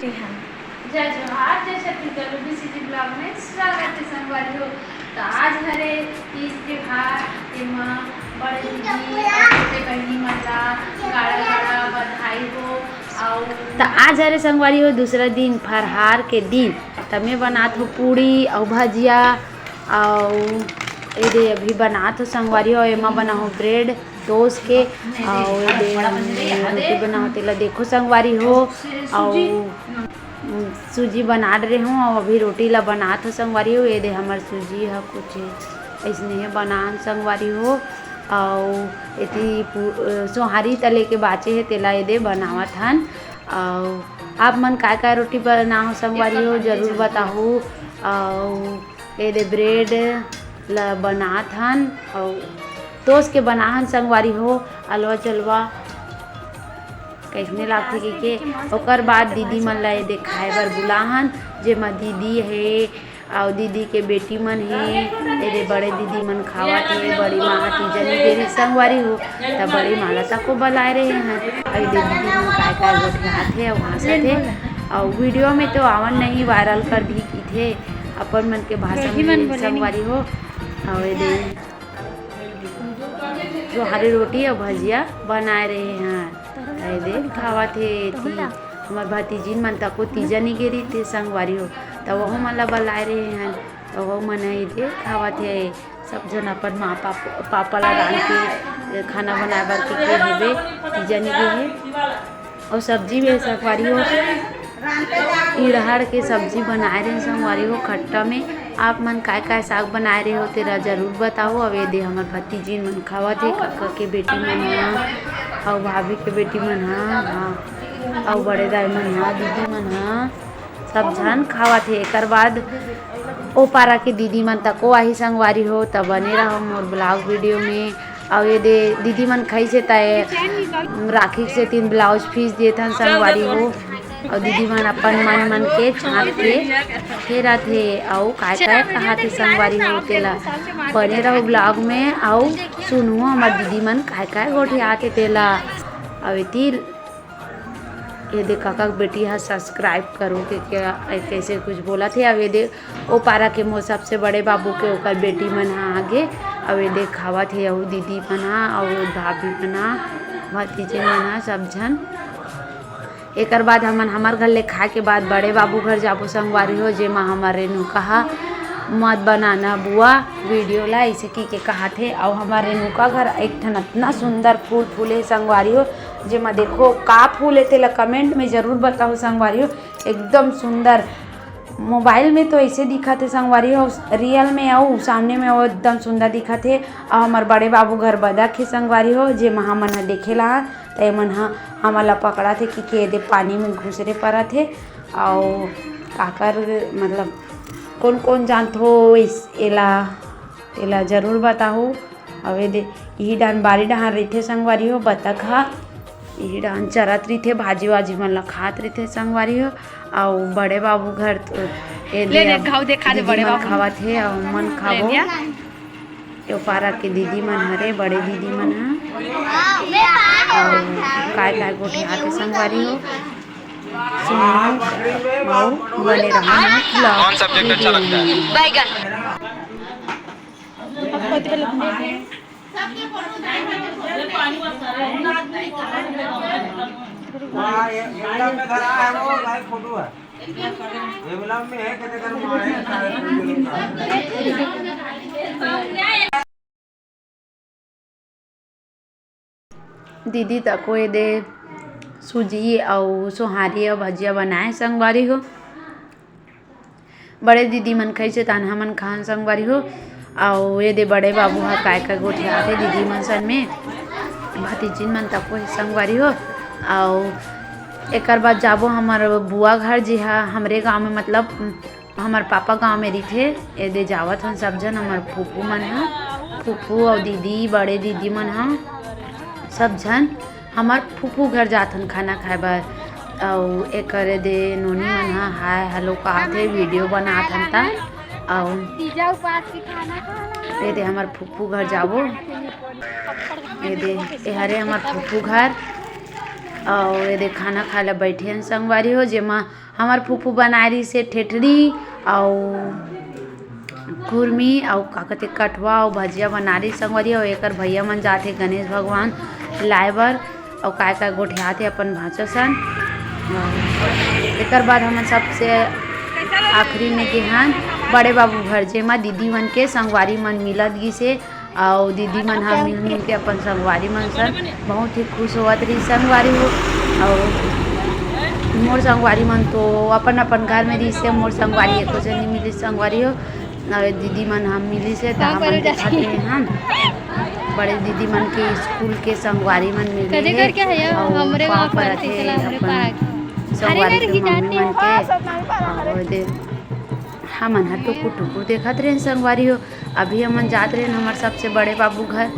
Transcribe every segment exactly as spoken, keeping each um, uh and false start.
जय जोहार, जय छत्तीसगढ़, बीसीजी ब्लॉग में स्वागत है संगवारी हो। तो आज हरे तीज त्योहार, एमा बड़े दीदी और छोटे बहिनी मन ला गाड़ा गाड़ा बधाई हो। और तो आज हरे संगवारी हो दूसरा दिन, फरहार के दिन, त मैं बनात हो पूड़ी और भजिया, और ये दे अभी बनात हो संगवारी हो, एमा बना हो ब्रेड, टोस्ट के, अउ एदे रोटी बनावत तेला देखो संगवारी हो। अउ सूजी बना डरे हूँ, अउ अभी रोटी ला बनात हो संगवारी हो। एदे हमर सूजी ह कुछ अइसने हे बनान संगवारी हो। अउ एती पु-, सोहारी तले के बाचे हे, तेला एदे बनावत हन। अउ आप मन काय काय रोटी बनाहो संगवारी हो, जरूर बताहू। अउ एदे ब्रेड ला बनात हन अउ टोस्ट के बनाहन संगवारी हो, अलवा चलवा कइसने लागथे कहिके। ओकर बाद दीदी मन ला एदे खाए बर बुलाहन, जेमा दीदी हे अउ दीदी के बेटी मन हे। एदे बड़े दीदी मन खावत हे, बड़ी माँ ह तीजा नइ गे रिहिस संगवारी हो, त बड़ी माँ ला तको बलाए रहे हन। अउ एदे दीदी मन काय काय गोठियात हे अउ हाँसत हे। अउ वीडियो में तो आवन नहीं, वायरल कर दी कहिथे अपन मन के भाषा में संगवारी हो। अउ एदे सोहारी रोटी अउ भजिया बनाए रहे हन। एदे खावत हे एती हमर भतीजिन मन तको तीजा नइ गे रिहिस संगवारी हो, त वहू मन ला बलाए रहे हन, त वहू मन एदे खावत हे। सब झन अपन माँ पाप-, पापा ला रांध के खाना बनाए बर के, के हेबे, तीजा नइ गे हे। अउ सब्जी में संगवारी हो, इरहड़ के सब्जी बनाए रहे संगवारी हो खट्टा में। आप मन काय काय साग बनाए रहे हो तेला जरूर बताओ। अउ एदे हमर भतीजिन मन खावत हे, काका के बेटी मन ह, अउ भाभी के बेटी मन ह, हाँ, अउ बड़े दाई मन ह, दीदी मन ह, सब झन खावत हे। एकर बाद ओ पारा के दीदी मन तको आही संगवारी हो, त बने रहो मोर ब्लॉग वीडियो में। अउ एदे दीदी मन खाइसे त ए राखी के सेती ब्लाउज पीस देत हन संगवारी हो। अउ दीदी मन अपन मन मन के छाप के फेरत हे। अउ काय काय कहाथे संगवारी हो तेला बने रहो ब्लॉग में। अउ सुनहू हमर दीदी मन काय काय गोठियाथे तेला। अउ एती एदे काका के बेटी ह सब्सक्राइब करो के, के, कइसे कुछ बोलत हे। अउ एदे ओ पारा के मोर सबसे बड़े बाबू के ओकर बेटी मन ह आगे, अउ एदे खावत हे, अउ दीदी मन ह, अउ भाभी मन ह, भतीजे मन ह, सब झन। एकर बाद हमन हमर घर ले खाए के बाद बड़े बाबू घर जाबो संगवारी हो, जेमा हमर रेणुका ह मत बनाना बुआ वीडियो ला, अइसे कहिके कहाथे। अउ हमर रेणुका घर एक ठन अतना सुंदर फूल फूले हे संगवारी हो, जेमा देखो का फूल हे तेला कमेंट में जरूर बताओ संगवारी हो। एकदम सुंदर, मोबाइल में तो अइसे दिखत हे संगवारी हो, रियल में अउ सामने में अउ एकदम सुंदर दिखत हे। अउ हमर बड़े बाबू घर बदक हे संगवारी हो, जेमा हमन ह देखे ला, त एमन ह हमन ला पकड़त हे कि के दे पानी में घुसरे परत हे। अउ काकर मतलब कोन कोन जानथो इस, एला, एला जरूर बताहू। अउ एदे इही डाहन बारी डाहन रहिथे संगवारी हो बतख ह, इही डाहन चरत रहिथे, भाजी वाजी मन ला खात रहिथे संगवारी हो। अउ बड़े बाबू घर तो एदे ले, ले, अब घाव देखा दे दीदी बड़े मन बाबू। खावत हे अउ मन ले खाबो। लिया। यो पारा के दीदी मन हरे, बड़े दीदी मन ह। अउ काय काय गोठियाथे संगवारी हो। सुनो, अउ बने रहो मोर vlog कौन subject अच्छा video लगता है? में। बैगन। हाँ, ये, ये वाला में धरा है वो, लाइव फोटो है। ये वाला में है, कहते कर मारे। दीदी तको एदे सूजी अउ सोहारी अउ भजिया बनाए संगवारी हो। बड़े दीदी मन खाइसे, तान हमन खान संगवारी हो। अउ एदे बड़े बाबू ह काय काय गोठियाथे दीदी मन सन में, भतीजिन मन तको हे संगवारी हो। अउ एकर बाद जाबो हमर बुआ घर, जे ह हमरे गांव में, मतलब हमर पापा गांव में रहिथे। एदे जावत हन सब झन, हमर फूफू मन ह, फूफू अउ दीदी, बड़े दीदी मन ह, सब झन हमर फूफू घर जात हन खाना खाए बर। अउ एकर एदे नोनी मन ह हाय हेलो कहत हे, वीडियो बनात हन त। अउ तीजा उपास के खाना खाना। एदे हमर फूफू घर जाबो। एदे, ए हरे हमर फूफू घर। अउ एदे खाना खाए ला बैठे हन संगवारी हो, जेमा हमर फूफू बनाए रहिस हे ठेठरी अउ खुरमी अउ का कथे कठवा अउ भजिया बना रहिस संगवारी हो। अउ एकर भैया मन जाथे गणेश भगवान लाए बर अउ काय काय गोठियाथे अपन भांचो सन। अउ एकर बाद हमन सबसे आखिरी में गे हन बड़े बाबू घर, जेमा दीदी मन के संगवारी मन मिलत गिस हे। अउ दीदी मन ह मिल मिल के अपन संगवारी मन सन बहुत ही खुश होवत रहिस संगवारी हो। अउ मोर संगवारी मन तो अपन अपन घर में रहिस हे, मोर संगवारी एको झन नइ मिलिस संगवारी हो। अउ दीदी मन ह मिलिस हे त हमन देखत रहे हन, बड़े दीदी मन के स्कूल के संगवारी मन मिले हे। अउ पाँव परत हे अपन संगवारी के मम्मी मन के। अउ दे हमन ह टुकुर टुकुर देखत रहेन संगवारी हो। अभी हमन जात रहेन हमर सबसे बड़े बाबू घर,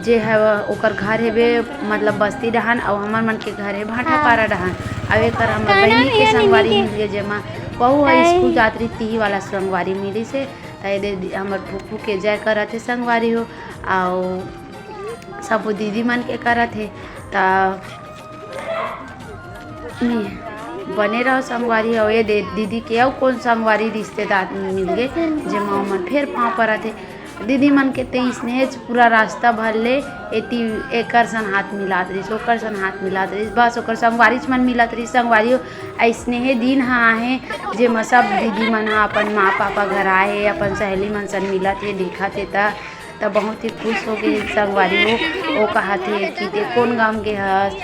जे ह ओकर घर हेबे, मतलब बस्ती डहान, अउ हमर मन के घर हे भाटापारा डहान। अउ एकर हमर बहिनी के संगवारी मिल गे, जेमा वहू ह स्कूल जात रही, तिही वाला संगवारी मिलिस हे। त एदे हमर फूफू के जय करत हे संगवारी हो, अउ सबो दीदी मन के करत हे। त बने रहो संगवारी हो। एदे दीदी के अउ कोन संगवारी रिश्तेदार मिल गे, जेमा ओमन फेर पाँव परत हे। दीदी मन के ते स्नेह च पूरा रास्ता भर ले एती एकर सन हाथ मिलात रहिस, ओकर सन हाथ मिलात रहिस, बस ओकर संगवारी च मन मिलत रहिस संगवारी हो। अइसने हे दिन ह आहे, जेमा सब दीदी मन ह अपन माँ पापा घर आए हे, अपन सहेली मन सन मिलत हे, दिखत हे त त बहुत ही खुश हो गे संगवारी हो। ओ कहत हे कि ते कोन गाँव गे हस,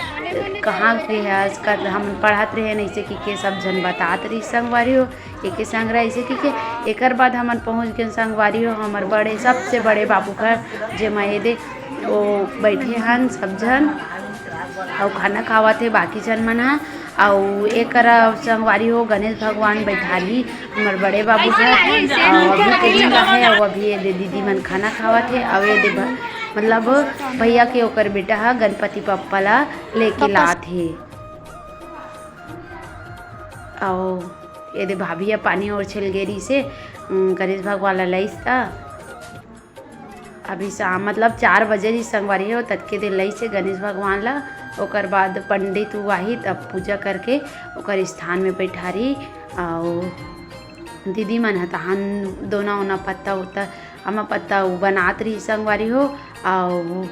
कहाँ गे हस, हमन पढ़त रहेन, अइसे कहिके सब झन बतात रहिस संगवारी हो। एके संग रह, अइसे कहिके एकर बाद हमन पहुँच गेन संगवारी हो हमर बड़े, सबसे बड़े बाबू घर, जेमा एदे ओ बैठे हन सब झन अउ खाना खावत हे बाकी झन मन ह। अउ एकर संगवारी हो गणेश भगवान बैठारी हमर बड़े बाबू ह। अउ अभी के दिन हे, अउ अभी एदे दीदी मन खाना खावत हे। अउ एदे भ-, मतलब भैया के ओकर बेटा ह गणपति बप्पा ला लेके लात हे। अउ एदे भाभी ह पानी ओर छेल गे रहिस हे, उम, गणेश भगवान ला लइस त। अभी शाम, मतलब चार बजे रहिस संगवारी हो, ततके देर लइस हे गणेश भगवान ला। ओकर बाद पंडित उ आही, तब पूजा करके ओकर स्थान में बैठारी। अउ दीदी मन ह तहान दोना ओना पत्ता उत्ता, आमा पत्ता उ बनात रहिस संगवारी हो। अउ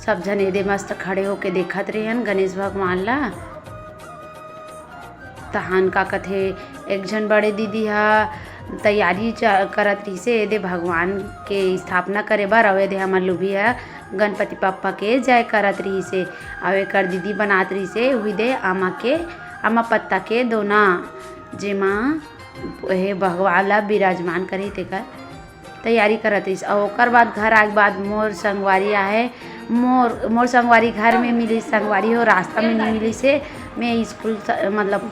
सब झन एदे मस्त खड़े होके देखत रहेन गणेश भगवान ला। तहान का कथे, एक झन बड़े दीदी ह तैयारी च-, करत रहिसे एदे भगवान के स्थापना करे बर, अउ एदे हमर लुभी ह गणपति बप्पा के जय करत रहिसे। अउ एकर दीदी बनात रहिसे उही दे आमा के, आमा पत्ता के दोना, जेमा हे भगवान ला विराजमान करही तेकर तैयारी करत रहिस। अउ ओकर बाद घर आए के बाद मोर संगवारी आहे, मोर, मोर संगवारी घर में मिलिस, संगवारी हो रास्ता में नहीं मिलिस हे। मैं स्कूल स-, मतलब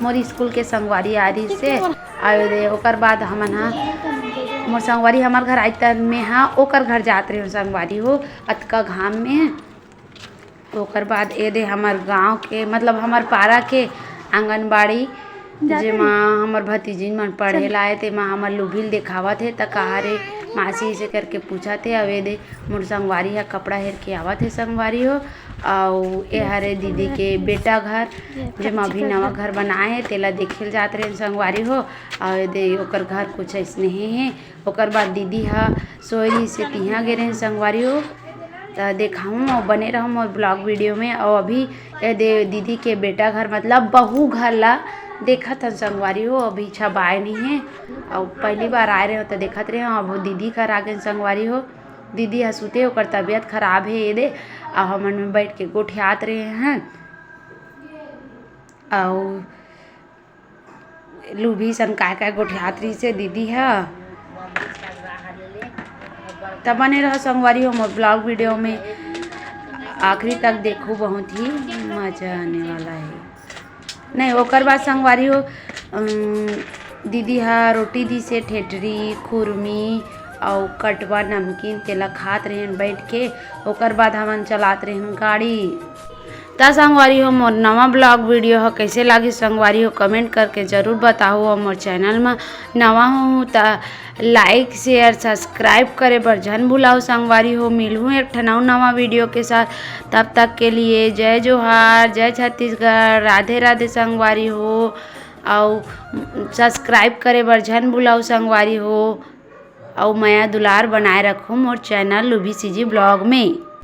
मोर स्कूल के संगवारी आ रहिस हे। अउ दे ओकर बाद हमन ह, मोर संगवारी हमर घर आई त मैं ह ओकर घर जात रहे संगवारी हो, अतका घाम में। ओकर बाद एदे हमर गांव के, मतलब हमर पारा के आंगनबाड़ी, जेमा हमर भतीजिन मन पढ़े ला आए, तेमा हमर लुभिल देखावत हे, त कहा रे मासी, इसे करके पूछत हे। अउ एदे मोर संगवारी ह कपड़ा हेर के आवत हे संगवारी हो। अउ ए हरे दीदी के बेटा घर, जेमा अभी नवा घर बनाए हे, तेला देखे ल जात रहे संगवारी हो। अउ एदे ओकर घर कुछ अइसने हे। ओकर बाद दीदी ह सोए रहिस हे, तिहा गे रहेन संगवारी हो। त देखाहूँ अउ बने रहूँ मोर vlog video में। अउ अभी एदे दीदी के बेटा घर, मतलब बहू घर ला देखत हन संगवारी हो। अभी छबाए नहीं हे, अउ पहली बार आए रहे हो त देखत रहे हो। अब दीदी घर आ गए संगवारी हो। दीदी ह सुते, ओकर तबियत खराब हे एदे, अउ हमन में बैठ के गोठियात रहे हैं। अउ लूभी सन काय काय गोठियात रहिसे दीदी ह। त बने रहो संगवारी हो मोर vlog video में, आखिरी तक देखो, बहुत ही मजा आने वाला है। नहीं, ओकर बाद संगवारी हो, अम, दीदी ह रोटी दिसे, ठेठरी, खुरमी अउ कटवा नमकीन, तेला खात रहेन बैठ के। ओकर बाद हमन चलात रहेन गाड़ी। त संगवारी हो, मोर नवा vlog video ह कइसे लागिस संगवारी हो, comment करके जरूर बताहू। अउ मोर channel म नवा हो त like, share, subscribe करे बर झन भुलाहू संगवारी हो। मिलहूँ एक ठन अउ नवा video के साथ, तब तक के लिए जय जोहार, जय छत्तीसगढ़, राधे राधे संगवारी हो। अउ subscribe करे बर झन भुलाहू संगवारी हो। अउ मया दुलार बनाए रखहू मोर channel लुभी सीजी vlog में।